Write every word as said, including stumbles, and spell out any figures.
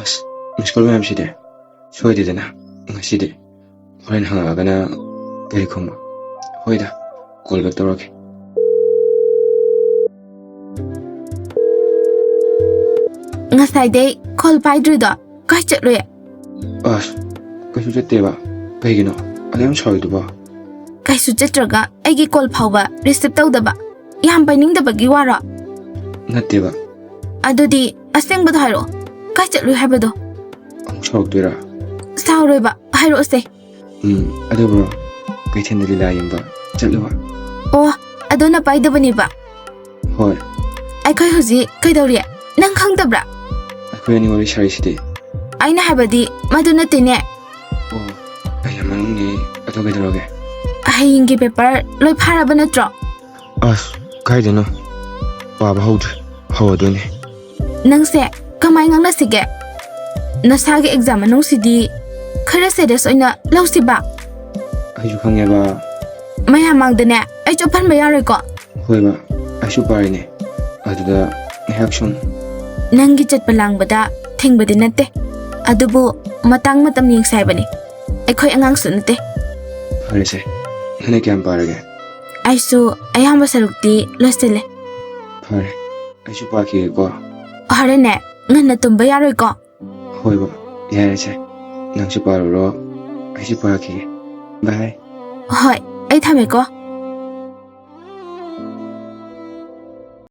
ꯑꯁ, ꯃꯤꯁ ꯀꯣꯜ ꯃꯌꯥꯝꯁꯤꯗꯤ꯫ ꯁꯣꯏꯗꯦꯗꯅ ꯉꯁꯤꯗꯤ꯫ ꯍꯣꯔꯦꯟ ꯍꯪꯉꯛꯑꯒꯅ ꯀꯔꯤ ꯈꯨꯝꯕ? ꯍꯣꯏꯗ, ꯀꯣꯜ ꯕꯦꯛ ꯇꯧꯔꯛꯀꯦ꯫ ꯉꯁꯥꯏꯗꯩ ꯀꯣꯜ ꯄꯥꯏꯗ꯭ꯔꯤꯗꯣ ꯀꯥꯏ ꯆꯠꯂꯨꯏ? ꯑꯁ, ꯀꯩꯁꯨ ꯆꯠꯇꯦꯕ꯫ ꯀꯩꯒꯤꯅꯣ? ꯑꯗꯨ ꯌꯥꯝ ꯁꯥꯎꯔꯤꯗꯨꯕꯣ? ꯀꯩꯁꯨ ꯆꯠꯇ꯭ꯔꯒ ꯑꯩꯒꯤ ꯀꯣꯜ ꯐꯥꯎꯕ ꯔꯤꯁꯤꯞ ꯇꯧꯗꯕ꯫ ꯌꯥꯝ ꯄꯥꯏꯅꯤꯡꯗꯕꯒꯤ ꯋꯥꯔꯣ? ꯅꯠꯇꯦꯕ꯫ ꯑꯗꯨꯗꯤ ꯑꯁꯦꯡꯕꯗꯣ ꯍꯥꯏꯔꯛꯑꯣ꯫ ꯀꯥꯏ ꯆꯠꯂꯨꯏ ꯍꯥꯏꯕꯗꯣ? ꯑꯃꯨꯛ ꯁꯥꯎꯔꯛꯇꯣꯏꯔꯥ? ꯁꯥꯎꯔꯣꯏꯕ, ꯍꯥꯏꯔꯛꯑꯣꯁꯦ꯫ ꯎꯝ, ꯑꯗꯨꯕꯨ ꯀꯩꯊꯦꯜꯗ ꯂꯤꯂꯥ ꯌꯦꯡꯕ ꯆꯠꯂꯨꯕ꯫ ꯑꯣ, ꯑꯗꯣ ꯅ ꯄꯥꯏꯗꯕꯅꯦꯕ? ꯍꯣꯏ꯫ ꯑꯩꯈꯣꯏ ꯍꯧꯖꯤꯛ ꯀꯩꯗꯧꯔꯤ? ꯅꯪ ꯈꯪꯗꯕ꯭ꯔꯥ? ꯑꯩꯈꯣꯏ ꯑꯅꯤ ꯋꯥꯔꯤ ꯁꯥꯔꯤꯁꯤꯗꯤ꯫ ꯑꯩꯅ ꯍꯥꯏꯕꯗꯤ ꯃꯗꯨ ꯅꯠꯇꯦꯅꯦ꯫ ꯑꯣ, ꯑꯩꯅ ꯃꯅꯨꯡꯅꯦ꯫ ꯑꯗꯨ ꯀꯩꯗꯧꯔꯒꯦ? ꯍꯌꯦꯡꯒꯤ ꯄꯦꯄꯔ ꯂꯣꯏ ꯐꯥꯔꯕ ꯅꯠꯇ꯭ꯔꯣ? ꯑꯁ, ꯀꯥꯏꯗꯅꯣ? ꯄꯥꯕ ꯍꯧꯗ꯭ꯔꯤ꯫ ꯍꯧꯔꯗꯣꯏꯅꯦ꯫ ꯅꯪꯁꯦ ꯀꯃꯥꯏ ꯉꯥꯡꯅꯁꯤꯒꯦ? ꯅꯁꯥꯒꯤ ꯑꯦꯛꯖꯥꯝ ꯃꯅꯨꯡꯁꯤꯗꯤ ꯈꯔ ꯁꯦꯔꯤꯌꯁ ꯑꯣꯏꯅ ꯂꯧꯁꯤꯕ꯫ ꯑꯩꯁꯨ ꯈꯪꯉꯦꯕ꯫ ꯃꯌꯥꯝ ꯃꯥꯡꯗꯅꯦ ꯑꯩ ꯆꯣꯞꯍꯟꯕ ꯌꯥꯔꯣꯏꯀꯣ꯫ ꯍꯣꯏꯕ, ꯑꯩꯁꯨ ꯄꯥꯔꯤꯅꯦ꯫ ꯑꯗꯨꯗ ꯉꯥꯏꯍꯥꯛ ꯁꯨꯝ꯫ ꯅꯪꯒꯤ ꯆꯠꯄ ꯂꯥꯡꯕꯗ ꯊꯤꯡꯕꯗꯤ ꯅꯠꯇꯦ, ꯑꯗꯨꯕꯨ ꯃꯇꯥꯡ ꯃꯇꯝ ꯌꯦꯡꯁꯦ ꯍꯥꯏꯕꯅꯤ꯫ ꯑꯩꯈꯣꯏ ꯑꯉꯥꯡꯁꯨ ꯅꯠꯇꯦ꯫ ꯐꯔꯦꯁꯦ, ꯅꯪꯅ ꯀꯌꯥꯝ ꯄꯥꯔꯒꯦ? ꯑꯩꯁꯨ ꯑꯌꯥꯝꯕ ꯁꯔꯨꯛꯇꯤ ꯂꯣꯏꯁꯤꯜꯂꯦ꯫ ꯐꯔꯦ, ꯑꯩꯁꯨ ꯄꯥꯈꯤꯒꯦꯀꯣ꯫ ꯍꯣꯔꯦꯟꯅꯦ ꯉꯟꯅ ꯇꯨꯝꯕ ꯌꯥꯔꯣꯏꯀꯣ꯫ ꯍꯣꯏꯕ, ꯌꯥꯔꯦꯁꯦ꯫ ꯅꯪꯁꯨ ꯄꯥꯔꯨꯔꯣ, ꯑꯩꯁꯨ ꯄꯥꯈꯤꯒꯦ꯫ ꯕꯥꯏ꯫ ꯍꯣꯏ, ꯑꯩ ꯊꯝꯃꯦꯀꯣ꯫